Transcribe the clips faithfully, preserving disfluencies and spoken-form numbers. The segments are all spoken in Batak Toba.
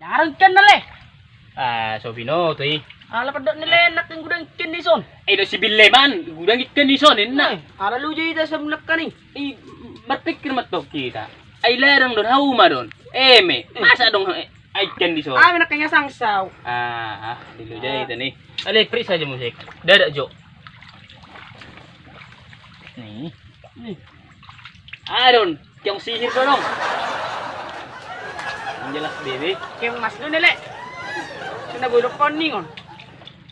Arang kan na le. Ah, so binoto i. Ala pedok ni le, nak godang ikan di son. Eh, do si Bileman, godang ikan di son, enak. Eh, ala luja ita sebelah kan i. I, berpikir matok kita. Ai ladang don, hauma don. Eme, masa dong, eh, ikan di son. Ah, enak kayaknya sangsau. Ah, ah, di luja ita ni. Ale, periksa aja musik. Dadak jo. Ni. Ni. Adon, keong sihir do dong. Yang jelas bebe. Keong mas do nele. Sina bolok koning on.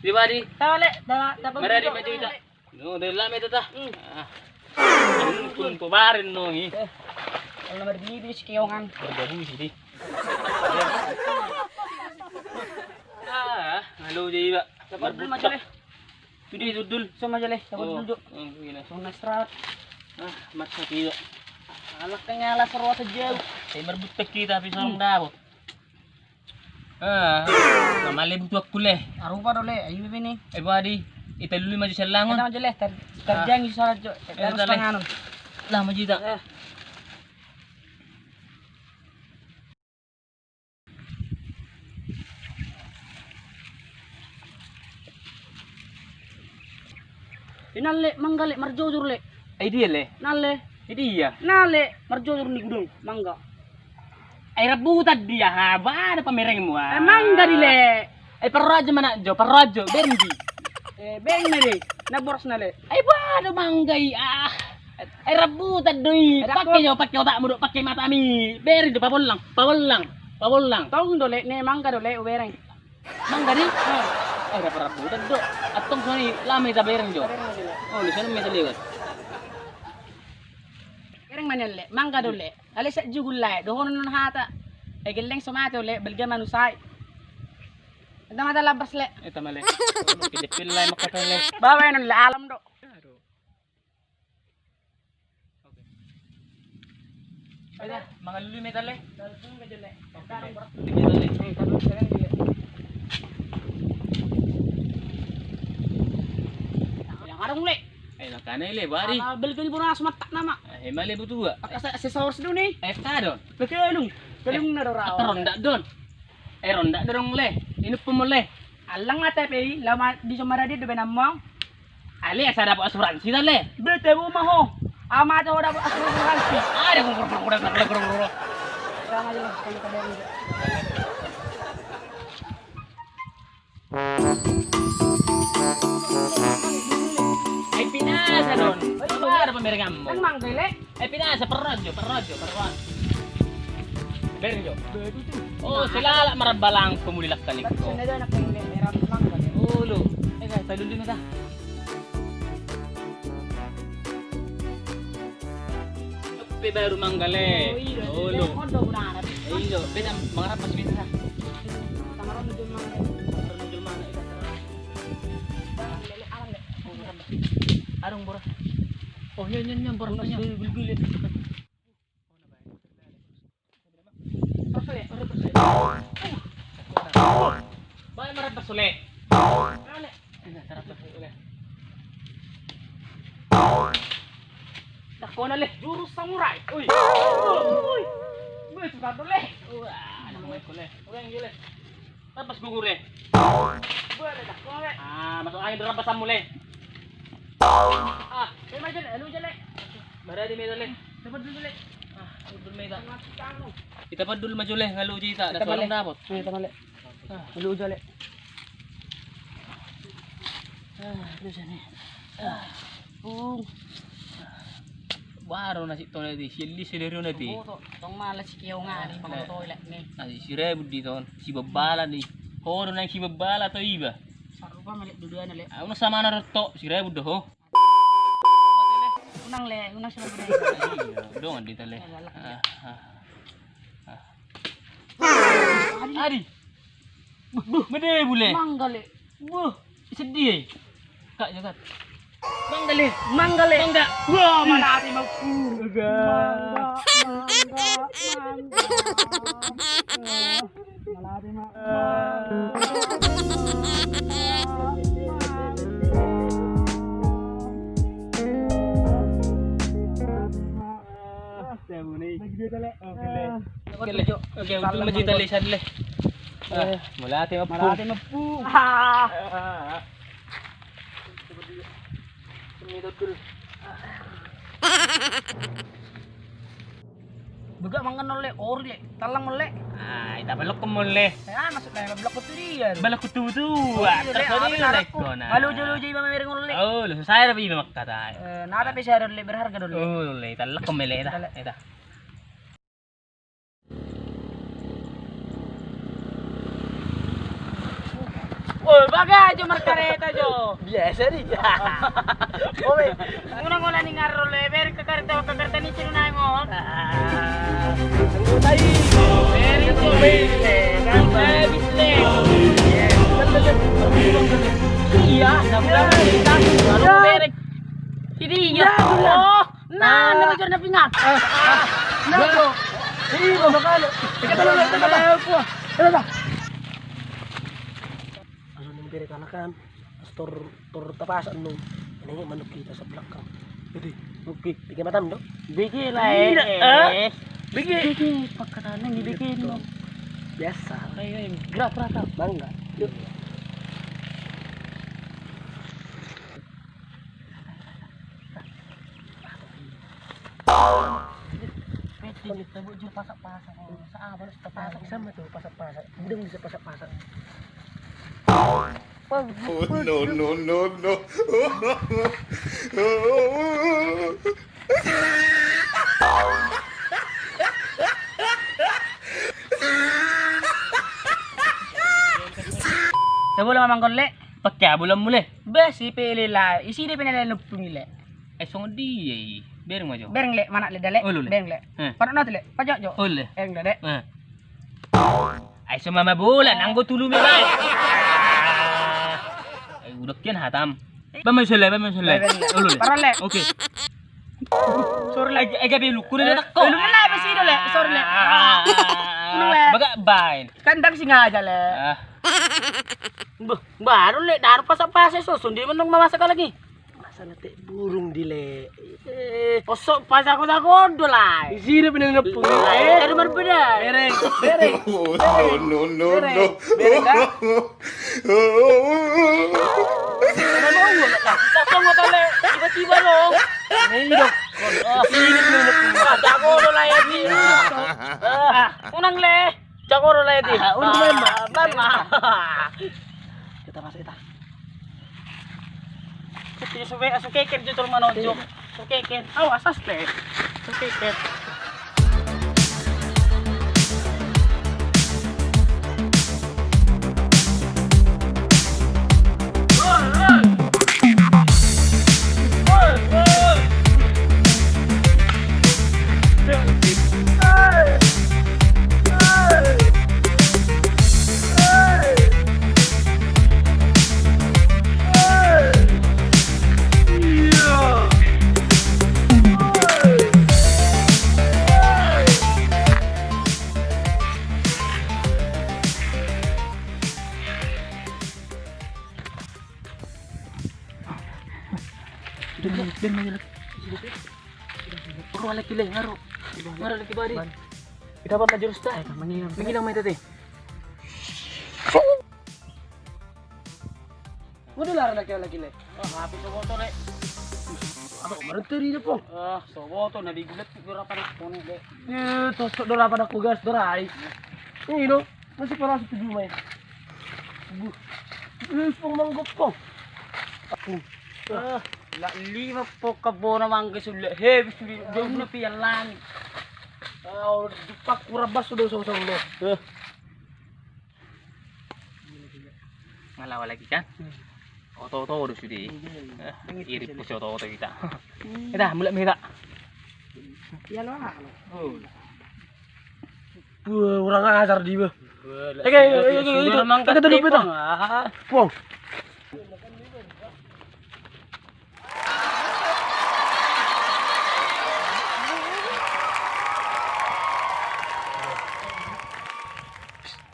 Di bari. Tahu le, tahu tahu. Mari di maju kita. No, dari lama itu tah. Hmm. Ah. Tumpo baren no i. Eh. Kalau nomor bibi si keongan. Bergabung sini. Ah, halo jadi, Pak. Dapat dulu maju le. Sudah itu dul. Sama aja le, cabut dulu. Oh, gila. Sama serat. Ah, maksa tidak. Anak tengah lah seru saja. Saya merebut kita tapi seorang dapur. Ah, nama le butuh aku le. Arupa do le, ayo bebe ni. Eh, badi. Ita dulu maju selangon. Kita maju le, ter terjang di sana jo. Terus tanganon. Lah maju kita. Eh. Inal le, mangga le, marjojor le. Ai dia le? Nal le. Ai dia? Nal le, marjojor ni gudang, mangga. Ai rambutan dia, ha, ba ada pamerengmu, ah. Eh, mangga di le. Eh, parro aja mana jo, parro aja, bereng di. Eh, bereng na de, na boras na le. Eh, ba ada mangga i, ah. Eh, rambutan do i. Pakai jo, pakai otakmu do, pakai matamu. Bereng do, pabollang, pabollang, pabollang. Tong do le, ne mangga do le, ubereng. Mangga di? Eh, ada rambutan do. Attong soni, lama ita bereng jo. Oh, di sana mita lewat. Bereng mana le, mangga do le. Ale sak jugul lae, dohonon hata. Eh, gelleng so mate ole, balga manusai. Ita mata labas le. Ita male. Kejepil lae, makata le. Bawa enon le, alam do. Ita, mangalului meta le. Yang arung le. Eh, makana le, bari. Balga ni boras matak nama. Eh, male butua. Aka sesor seduni. Eh, kadon. Bekelung. Kelung na do rawa. Ronda don. Eh, ronda dorong le. Inup pun le. Alang mate pe i, lama di somara di dobe namong. Ale asa dapat asuransi ta le. Bete bu maho. Ama aja ho dapat asuransi. Ada gurung gurung gurung gurung gurung. Sama aja lah, kalau kalian. Ai pinasa don. Ai, ada pamerenganmu. Emang bele. Eh, pinasa, parro jo, parro jo, parro. Bereng jo. Oh, silala marabbalang pemuli lakkan iko. Ulu. Eh, guys, tadi dulu ta. Pe baru manggale. Ulu. Iyo, pe mangarap pas bisa. Tangaron dulu manggale. Arung boras. Oh, iya, iya, iya, boras. Bae marabas ole. Dakona le, jurus samurai. Ui. Ui. Gue suka tuh le. Wah, anak gue le. Gue yang gile. Lepas gugur le. Gue ada dakona le. Ah, masuk angin rabasanmu le. Ah, saya maju le, lu aja le. Bara di meja le. Dapat dulu le. Ah, dulu meja. Ita pa dulu maju le, ngalu jita. Ita pa le. Ita pa le. Ah, lu aja le. Ah, lu sini. Ah, pung. Baru nasi tole di, si Eli si Lerio nanti. Tong malas si keong ari, pang toilet ni. Nasi si rebut di ton, si bebala di. Kodo nang si bebala to iba. Sarupa melek dudana le. Aku sama na retok, si rebut doho. Unang le, unang sila budaya. Iya, dongan di tale. Ah, ah. Adi. Buh, mede bule. Manggale. Buh, sedih. Kak jagat. Manggale, manggale. Mangga. Wah, mana ati mau. Mangga, mangga, mangga. Oke, oke, oke, masih tali sadle. Eh, mauliate ma, mauliate ma, Pu. Ah. Bega mangan on, Le, ori, Le, tallang on, Le. Ah, ita balok on, Le. Ah, maksudna balok tu dia. Balok tu tu. Terus dia, dia, dia. Loja, loja, iba mamereng on, Le. Oh, lo, saya tapi iba makata. Eh, na tapi saya, Le, berharga dulu. Oh, Le, tallang on, Le, ita. Ita. Oi, baga jo markareta jo. Biasa di. Oi. Muna ngola ni ngarro, Le, beri ke kareta, ke kareta ni sini naik on. Ah. Tunggu tadi. Beri jo. Beri, Le. Iya, na mula kita. Lalu beri. Jadi, iya. Oh. Nah, nah, nah, pingat. Nah, bro. Iya, bakal. Kita dulu, kita dulu. Kita dulu. Langsung nang bere kanakan. Tor, tor tapasak nung. Ini manuk kita sebelah kau. Jadi, oke. Tiga matam do. Bege lah, eh. Bege. Bege, pakatan ini bege no. Biasa. Ayo, ayo. Gerak, gerak, gerak. Bangga. Yuk. Pede, kita buat jur pasak-pasak. Sa-, apa, pasak sama tuh, pasak-pasak. Gudang bisa pasak-pasak. Oh, no, no, no, no. Tabola mamangkon, Le. Pakai bola mule. Besi pele la, isi de pele la lupung, Le. Eh, songon dia i. Bereng ma jo. Bereng, Le, mana, Le, dale. Olo, Le. Bereng, Le. Eh. Panak noti, Le. Pajak jo. Olo, Le. Bereng, dale. Eh. Ai so mama bola, nanggo tulu me bae. Ai udah kian hatam. Bang, main sele, bang, main sele. Bereng, Le. Olo, Le. Parah, Le. Oke. Sorry, Le. Ai gabe luku, Le, tak kok. Lu mana besi do, Le. Sorry, Le. Bagak bain. Kan tak sengaja, Le. Ah. Bah, baru, Le, daru pasak-pasak soson dia menung mamasak lagi. Masalah tek burung di, Le. Eh, osok pasak-pasak ondo lah. Isi dia bener ngepung. Eh, dari mana beda? Bereng, bereng. Oh, no, no, no. Bereng, dah. Kenapa lu, Le? Tak tahu, Le. Tiba-tiba dong. Ini dong. Isi dia bener ngepung. Pasak ondo lah ya, ini. Ah, unang, Le. Cakoro lah itu. Ah, unang, mama. Mama. Kita masuk, kita. Suke, suke, suke, kerja tol mana, Cok? Suke, kerja. Awas, aspek. Suke, kerja. Ro alek i, Le, ngaro. Ngaro alek i bari. Ita apa na jurus ta? Menghilang, menghilang. Menghilang ma ita te. Waduh, lara alek i, alek i, Le. Ah, habis soboto, Le. Apa kemarin tadi dia, Pong? Ah, soboto na digulet tu dorapa na kone, Le. Eh, tosok dorapa na kugas dorai. Ini do. Masih panas tujuh mai. Buh. Ih, pong manggop, pong. Aku. Ah, lak lima pong kabona mangga sulla. He, bis sulla. Jauh na pian langit. Ah, dupak kurang bas sudah usah-usah lo. Eh. Ngalawa lagi kan? Hmm. Oto-oto do sude. Iya, iya. Eh, irit pos oto-oto kita. Hmm. Kita mulak mita. Iya lo. Oh. Wah, kurang ajar dia, bah. Oke, oke, oke, oke. Kita dulu, Bang. Pong.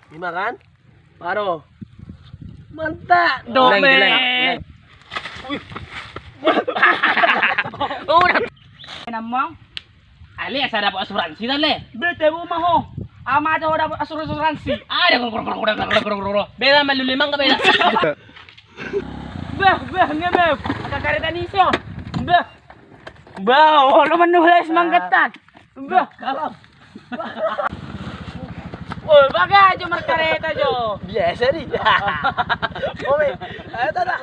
Lima kan? Baru. Mantap. Dome. Udah. Namang. Ale, asa dapat asuransi ta, Le? Bete bo ma ho. Ama aja udah asuransi. Ada goro goro goro goro goro goro. Beda malu limang ke beda. Bah, bah, ngemem. Ada kareta nison. Bah. Bah, oh, lu menulis manggetan. Bah, kalau. Oh, baga aja markareta jo. Biasa di. Oke. Ayo tata.